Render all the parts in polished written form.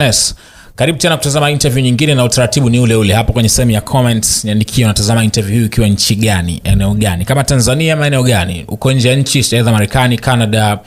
Yes. Karibu tena kutazama interview nyingine, na utaratibu ni ule ule. Hapo kwenye sehemu ya comments niandikie unatazama interview hii ukiwa nchi gani, eneo gani, kama Tanzania ama eneo gani, uko nje ya nchi, aidha Marekani, Canada,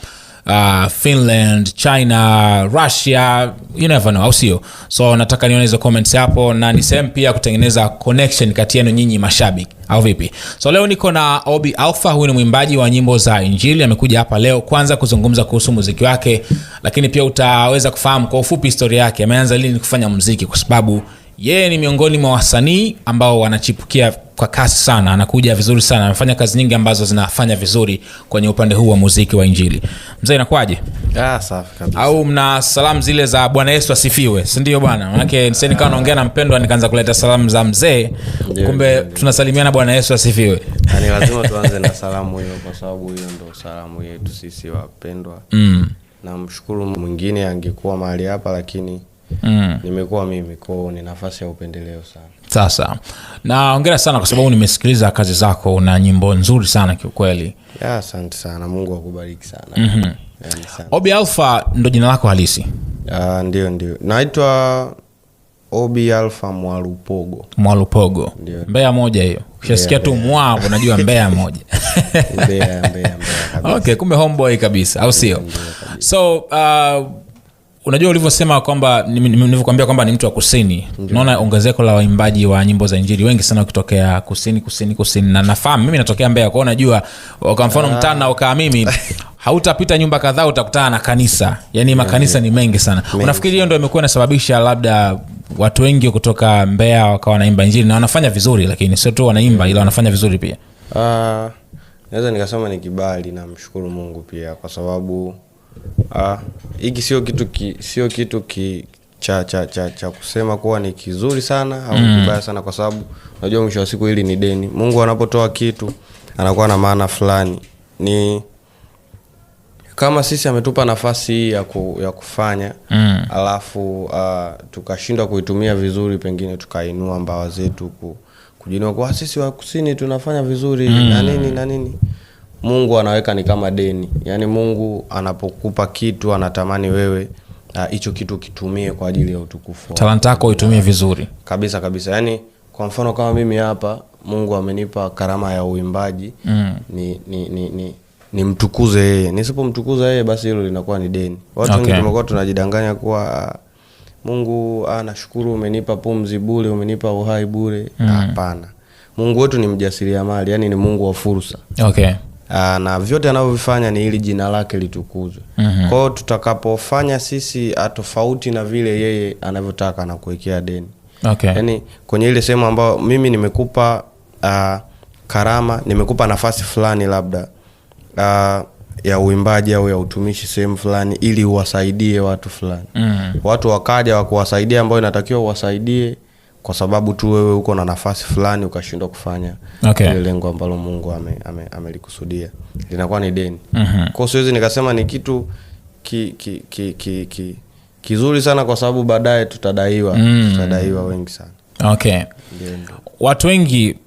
Finland, China, Russia, you never know, au sio? So nataka nione hizo comments hapo, na ni sehemu pia kutengeneza connection kati yenu nyinyi mashabiki, au vipi? So leo niko na Obi Alpha, huyu ni mwimbaji wa nyimbo za Injili. Amekuja hapa leo kwanza kuzungumza kuhusu muziki wake, lakini pia utaweza kufahamu kwa ufupi historia yake, ameanza lini kufanya muziki, kwa sababu yeye ni miongoni mwa wasanii ambao wanachipukia kwa kasi sana, anakuja vizuri sana, amefanya kazi nyingi ambazo zinafanya vizuri kwenye upande huu wa muziki wa Injili. Mzee, inakuwaje? Ah, safi kabisa. Au mna salamu zile za Bwana Yesu asifiwe, si ndio bwana? Manake sasa nikawa naongea na mpendwa nikaanza kuleta salamu za mzee, kumbe tunasalimiana Bwana Yesu asifiwe. Yaani lazima tuanze na salamu hiyo kwa sababu hiyo ndo salamu yetu sisi wapendwa. Namshukuru mwingine angekuwa mahali hapa lakini nimekuwa mimi, kwao ni nafasi ya upendeleo sana. Sasa na hongera sana kwa sababu nimesikiliza kazi zako na nyimbo nzuri sana kiukweli. Ya, asante sana, Mungu akubariki sana. Yaani sana. Obi Alpha ndo jina lako halisi? Ah, ndio ndio. Naitwa Obi Alpha Mwalupogo. Mwalupogo. Ndio. Mbeya moja hiyo. Ukishasikia tu mwa unajua Mbeya moja. Mbeya, Mbeya, Mbeya kabisa. Okay, kumbe homeboy kabisa, au sio? So unajua ulivyosema kwamba nilivyokuambia kwamba ni mtu wa kusini. Naona ongezeko la waimbaji wa nyimbo za Injili wengi sana wakitokea kusini, kusini, kusini. Na nafahamu mimi natokea Mbeya, kwa hiyo unajua kwa mfano mtana ukaa mimi hautapita nyumba kadhaa utakutana na kanisa. Yaani makanisa ni mengi sana. Mengi. Unafikiri hiyo ndio imekuwa inasababisha labda watu wengi kutoka Mbeya wakawa wanaimba Injili na wanafanya vizuri, lakini sio tu wanaimba ila wanafanya vizuri pia? Naweza nikasema ni kibali, na mshukuru Mungu pia kwa sababu hiki sio kitu sio kitu cha kusema kuwa ni kizuri sana au kibaya sana, kwa sababu unajua mwisho wa siku hili ni deni. Mungu anapotoa kitu anakuwa na maana fulani. Ni kama sisi ametupa nafasi hii ya kufanya, alafu tukashindwa kuitumia vizuri, pengine tukainua mbawa zetu kujiinua kwa sisi wa kusini tunafanya vizuri na nini na nini. Mungu anaweka ni kama deni. Yaani Mungu anapokupa kitu anatamani wewe hicho kitu kitumie kwa ajili ya utukufu wake. Talanta yako uitumie vizuri. Kabisa kabisa. Yaani kwa mfano kama mimi hapa Mungu amenipa karama ya uimbaji, ni mtukuze yeye. Nisipomtukuza yeye basi hilo linakuwa ni deni. Watu wengi tumekuwa tunajidanganya kuwa Mungu, nashukuru umenipa pumzi bure, umenipa uhai bure. Hapana. Mungu wetu ni mjasiriamali, yani ni Mungu wa fursa. Na vyote anavyovifanya ni ili jina lake litukuzwe. Kwa hiyo tutakapofanya sisi tofauti na vile yeye anavyotaka na kuwekea deni. Yaani kwenye ile sehemu ambayo mimi nimekupa karama, nimekupa nafasi fulani labda ya uimbaji au ya utumishi sehemu fulani ili uwasaidie watu fulani. Watu wakaja wakuwasaidia ambao inatakiwa uwasaidie kwa sababu tu wewe uko na nafasi fulani ukashindwa kufanya ile lengo ambalo Mungu amelikusudia. Linakuwa ni deni. Kwa hiyo siwezi nikasema ni kitu kizuri sana kwa sababu baadaye tutadaiwa. Tutadaiwa wengi sana. Ndio, ndio. Watu wengi